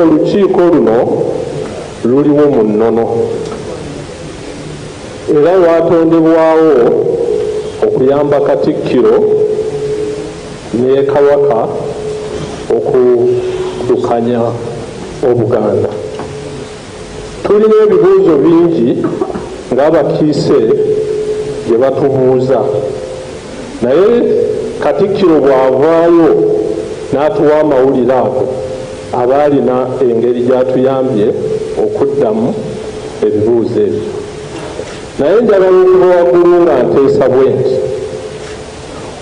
Olukiiko luno luliwo mu nnono era lwatondebwawo okuyamba Katikkiro ne Kabaka okuddukanya Obuganda. Tulina ebibuuzo bingi ng'abakiise gye batubuuza, naye Katikkiro bw'avaayo n'atuwa amawulire ago, aba alina engeri gy'atuyambye okuddamu ebibuuzo ebyo. Naye njagala okuva waggulu nga nteesa bwe nti,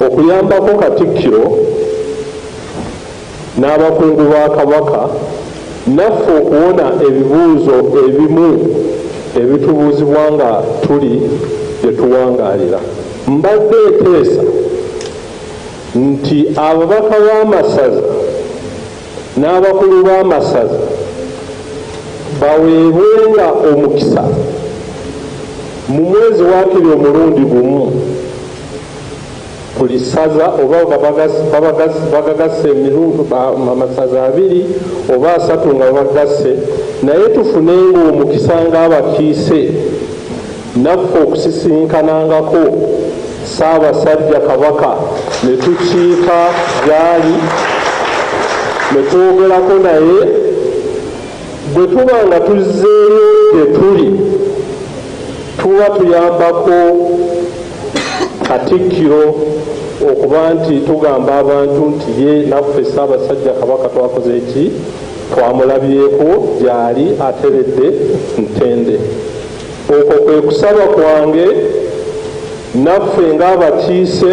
okuyambako Katikkiro n'abakungu ba Kabaka naffe okuwona ebibuuzo ebimu ebitubuuzibwa nga tuli gye tuwangaalira. Mbadde nteesa nti ababaka b'amasaza n'abakulu b'amasaza baweebwenga omukisa mu mwezi waakiri omulundi gumu buli ssaza, oba bagagasse amasaza 2 oba 3 nga babagasse, naye tufunenga omukisa ng'abakiise naffe okusisinkanangako Ssaabasajja Kabaka ne tukiika gy'ali ne twogerako naye. Bwe tuba nga tuzzeeyo gye tuli, tuba tuyambako Katikkiro okuba nti tugamba abantu nti ye naffe Ssaabasajja Kabaka twakoze ki, twamulabyeko, gy'ali, ateredde ntende. Okwo kwe kusaba kwange. Naffe ng'abakiise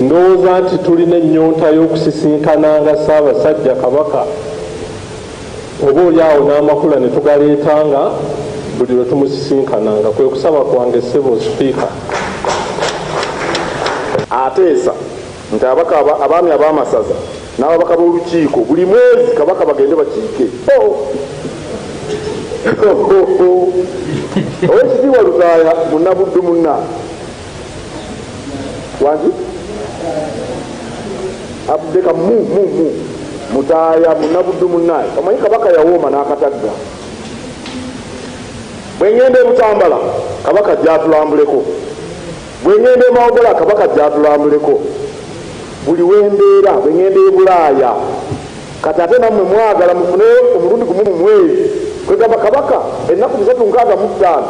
ndowooza nti tulina ennyonta y'okusisinkananga Ssaabasajja Kabaka, oba oli awo n'amakula ne tugaleetanga buli lwe tumusisinkananga. Kwe kusaba kwange, ssebo Sipiika. Ateesa nti ababaka abaami ab'amasaza n'ababaka b'olukiiko buli mwezi Kabaka bagende bakiike. Owekitiibwa Lutaaya Munnabuddu munna wangi abdeka mu mu mu Mutaaya Munnabuddu munnaye, omanyi Kabaka yawooma n'akatagga. Bwe ŋŋenda e Butambala, Kabaka ajja atulambuleko. Bwe ŋŋenda e Mawogola, Kabaka ajja atulambuleko. Buli wembeera, bwe ŋŋenda e Bulaaya. Kati ate nammwe mwagala mufuneyo omulundi gumu mu mwezi. Kwegamba Kabaka ennaku 365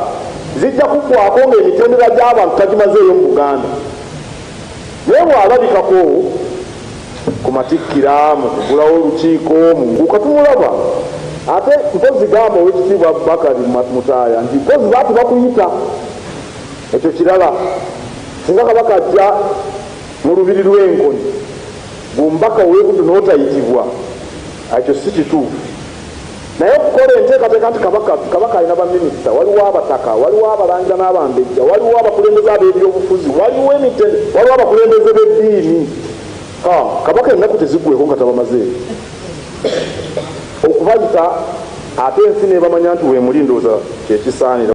zijja kuggwako ng'emitendera gy'abantu tagimazeeyo mu Buganda, naye bw'alabikako ku matikkira, mu kugulawo olukiiko, mu nguuka, tumulaba. Ate mpozi gamba Owekitiibwa Bakari Mutaaya nti mpozi baati bakuyita ekyo kirala. Singa Kabaka ajja mu lubiri lw'Enkoni, gumbaka ow'Ebuddu n'otayitibwa, ekyo si kituufu. Naye okukola enteekateeka nti Kabaka alina baminisita, waliwo abataka, waliwo abalangira n'abambejja, waliwo abakulembeze ab'ebyobufuzi, waliwo emitende, waliwo abakulembeze b'eddiini, Kabaka ennaku teziggweko nga tabamazeeyo okubayita, ate ensi nebamanya nti wemuli, ndowooza kyekisaanira.